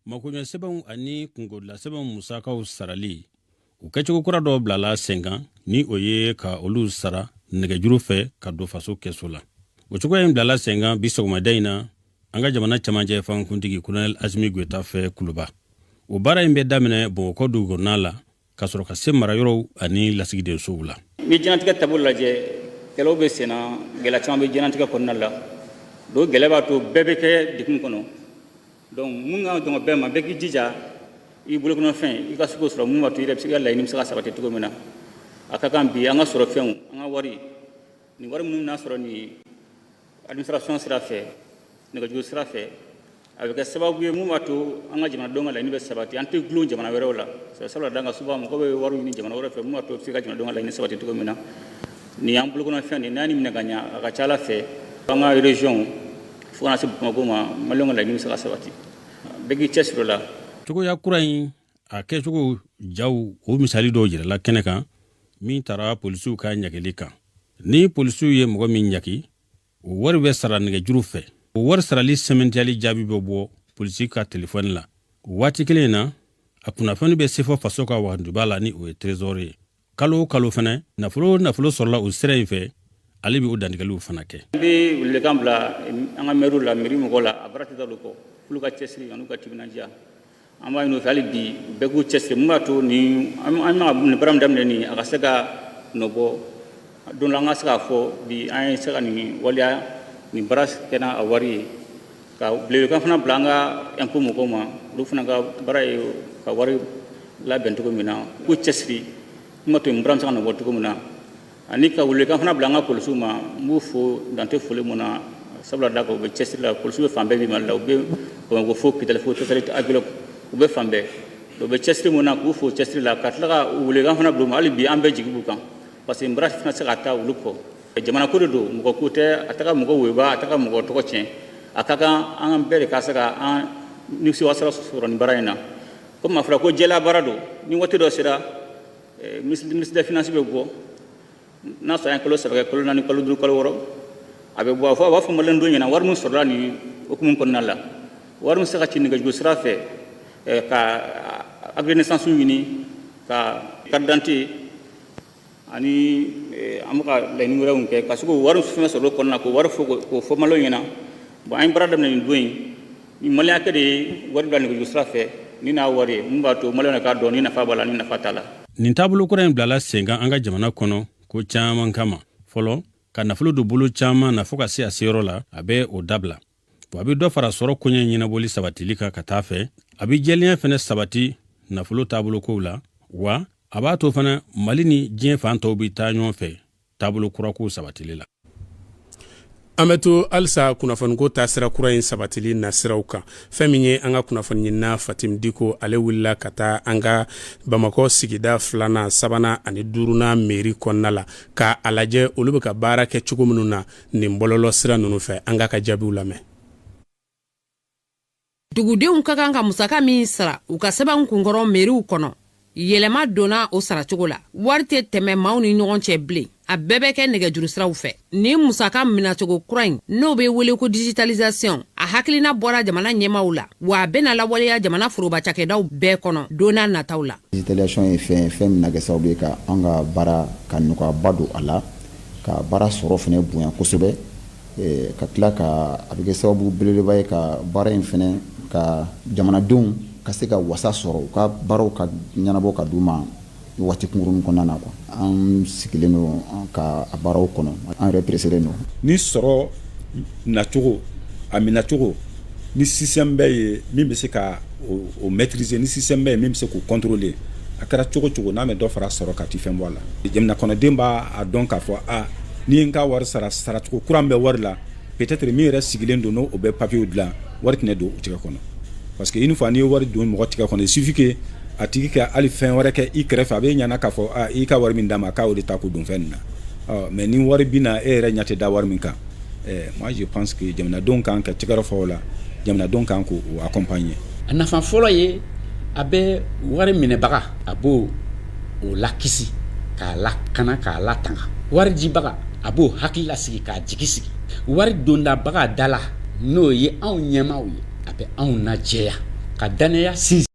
Makoɲɛ sɛbɛnw ani kunkola sɛbɛnw musakaw sarali, o kɛcogo kura dɔ bilala sen kan, ni o ye ka olu sara nɛgɛjuru fɛ ka don faso kɛso la. O cogoya in bilala sen kan bi sɔgɔmada in na an ka jamana camancɛ fangakuntigi Kolonɛli Asimi Goyita fɛ Kuluba. O baara in bɛ daminɛ Bamakɔ dugukɔnɔna la, ka sɔrɔ ka se marayɔrɔw ani lasigidensow la. Ni diɲɛnatigɛ taabolo lajɛ, kɛlɛw bɛ senna, gɛlɛya caman bɛ diɲɛnatigɛ kɔnɔna la. Donc gɛlɛya b'a to bɛɛ bɛ kɛ degun kɔnɔ. Donc mun ka dɔgɔn bɛɛ ma, bɛɛ k'i jija i bolokɔnɔfɛn i ka se k'o sɔrɔ, mun b'a to i yɛrɛ bɛ se ka laɲini bɛ se ka sabati cogo min na. A ka kan bi an ka sɔrɔ fɛnw, an ka wari, nin wari minnu n'a sɔrɔ nin administration sira fɛ, nɛgɛjuru sira fɛ, a bɛ kɛ sababu ye mun b'a to an ka jamanadenw ka laɲini bɛ sabati. An tɛ dulon jamana wɛrɛw la, sabula dan ka souvent mɔgɔw bɛ wari ɲini jamana wɛrɛ fɛ, mun b'a to i bɛ se ka jamanadenw ka laɲini sabati cogo min na. Nin y'an bolokɔnɔfɛn de ye, n'an ye nin minɛ ka ɲɛ, a ka ca Ala fɛ, an ka région fo kana se Bamakɔ ma, maliyɛnw ka laɲini bɛ se ka sabati. Bɛɛ k'i cɛsiri o la. Cogoya kura in a kɛcogo jaw, o misali dɔw jirala kɛnɛ kan min tara polisiw ka ɲagili kan. Ni polisiw ye mɔgɔ min ɲagi, o wari bɛ sara nɛgɛjuru fɛ. O wari sarali sɛmɛntiyali jaabi bɛ bɔ polisi ka telefɔni la. O waati kelen in na, a kunnafoni bɛ se fɔ faso ka wagaduba la, ni o ye Trésor ye. Kalo o kalo fana, nafolo o nafolo sɔrɔla o sira in fɛ, ale bɛ o dantigɛliw fana kɛ. N bɛ welewelekan bila an ka mɛriw la, mɛri mɔgɔw la, a baara tɛ taa olu kɔ, k'olu ka cɛsiri an'u ka timinandiya. An b'a ɲini u fɛ hali bi, bɛɛ k'u cɛsiri, mun b'a to ni an bɛna nin baara min daminɛ nin, a ka se ka nɔbɔ don dɔ, an ka se k'a fɔ bi an ye se ka nin waleya, nin baara kɛ n'a wari ye. Ka welewelekan fana bila an ka impôt mɔgɔw ma, olu fana ka baara ye ka wari labɛn cogo min na, k'u cɛsiri mun b'a to nin baara bɛ se ka nɔbɔ cogo min na. Ani ka welewelekan fana bila an ka polisiw ma, n b'u fo dan tɛ foli mun na, sabula da kan u bɛ cɛsiri la. Polisiw bɛ fan bɛɛ bi Mali la, u bɛ Bamakɔ fo Kidali fo Tessalit, Aguelhok, u bɛ fan bɛɛ. U bɛ cɛsiri mun na, k'u fo cɛsiri la, ka tila ka welewelekan fana bila u ma hali bi, an bɛɛ jigi b'u kan, parce que nin baara tɛna se ka taa olu kɔ. Jamana ko de don, mɔgɔ ko tɛ, a tɛ ka mɔgɔ woba, a tɛ ka mɔgɔ tɔgɔ tiɲɛ. A ka kan an bɛɛ de ka se ka an nimisiwasa sɔrɔ nin baara in na. Komi a fɔra ko jɛlenya baara don, ni waati dɔ sera, ministre des finances bɛ bɔ, n'a sɔrɔ an ye kalo 3 kɛ, kalo 4, kalo 5, kalo 6, a bɛ bɔ a fɔ, a b'a fɔ maliyɛndenw ɲɛna wari min sɔrɔla nin hukumu kɔnɔna la, wari min se ka ci nɛgɛjuru sira fɛ, ka acte de naissance ɲini, ka carte d'identité, ani an bɛ ka laɲini wɛrɛw kɛ, ka se k'o wari fɛn sɔrɔ o kɔnɔna, k'o wari fɔ, k'o fɔ maliyɛnw ɲɛna. Bon, an ye baara daminɛ nin don in, ni maliyɛn hakɛ de ye wari bila nɛgɛjuru sira fɛ, ni n'a wari ye, mun b'a to maliyɛnw k'a dɔn ni nafa b'a la, ni nafa t'a la. Nin taabolo kura in bilala sen kan an ka jamana kɔnɔ ko caman kama. Fɔlɔ, ka nafolo don bolo caman na fo ka se a seyɔrɔ la, a bɛ o dabila. Wa a bɛ dɔ fara sɔrɔ koɲɛ ɲɛnabɔli sabatili kan ka taa fɛ. A bɛ jɛlenya fɛnɛ sabati nafolo taabolokow la, wa a b'a to fana Mali ni diɲɛ fan tɔw bɛ taa ɲɔgɔn fɛ taabolo kurakow sabatili la. An bɛ to halisa kunnafoniko taasira kura in sabatili nasiraw kan. Fɛn min ye an ka kunnafoni ɲinina Fatim Diko, ale wulila ka taa an ka Bamakɔ sigida filanan, sabanan ani duurunan mairie kɔnɔna la, ka a lajɛ olu bɛ ka baara kɛ cogo minnu na nin bɔlɔlɔ sira ninnu fɛ. An k'a ka jaabiw lamɛn. Dugudenw ka kan ka musaka min sara u ka sɛbɛnw kunkɔrɔ meriw kɔnɔ, yɛlɛma donna o saracogo la. Wari tɛ tɛmɛ maaw ni ɲɔgɔn cɛ bilen, a bɛɛ bɛ kɛ nɛgɛjuru siraw fɛ. Nin musaka minacogo kura in, n'o bɛ wele ko digitalisation, a hakilina bɔra jamana ɲɛmaaw la, wa a bɛna lawaleya jamana foroba cakɛdaw bɛɛ kɔnɔ don n'a nataw la. Digitalisation ye fɛn ye, fɛn min na kɛ sababu ye ka an ka baara ka nɔgɔyaba don a la, ka baara sɔrɔ fana bonya kosɛbɛ, ka tila ka a bɛ kɛ sababu belebeleba ye ka baara in fana ka jamanadenw ka se ka wasa sɔrɔ, u ka baaraw ka ɲɛnabɔ ka d'u ma waati kunkurunnin kɔnɔna na quoi. An sigilen don ka a baaraw kɔnɔ, an yɛrɛ pereselen don. Ni sɔrɔ nacogo, a minɛcogo, ni système bɛ yen min bɛ se ka o maîtriser, ni système bɛ yen min bɛ se k'o contrôler, a kɛra cogo cogo, n'a bɛ dɔ fara sɔrɔ kan, ti fɛn bɔ a la. Jamana kɔnɔden b'a dɔn k'a fɔ a ni ye n ka wari sara, saracogo kura bɛ wari la, peut-être min yɛrɛ sigilen don n'o bɛ papiyew dilan, wari tɛna don o tigɛ kɔnɔ, parce que une fois n'i ye wari don mɔgɔ tigɛ kɔnɔ, il suffit que a tigi ka hali fɛn wɛrɛ kɛ i kɛrɛfɛ, a bɛ ɲana k'a fɔ i ka wari min d'a ma, k'a o de ta k'o don fɛn nin na. Mais ni wari bɛ na, e yɛrɛ ɲɛ tɛ da wari min kan. Moi, je pense que jamanadenw kan ka tɛgɛrɛ fɔ o la, jamanadenw kan k'o accompagner. A nafa fɔlɔ ye, a bɛ wari minɛbaga, a b'o o lakisi, k'a lakana, k'a latanga. Wari dibaga, a b'o hakili lasigi, k'a jigi sigi. Wari dondabaga da la, n'o ye anw ɲɛmaaw ye, a bɛ anw najɛya. Ka dannaya sinsin.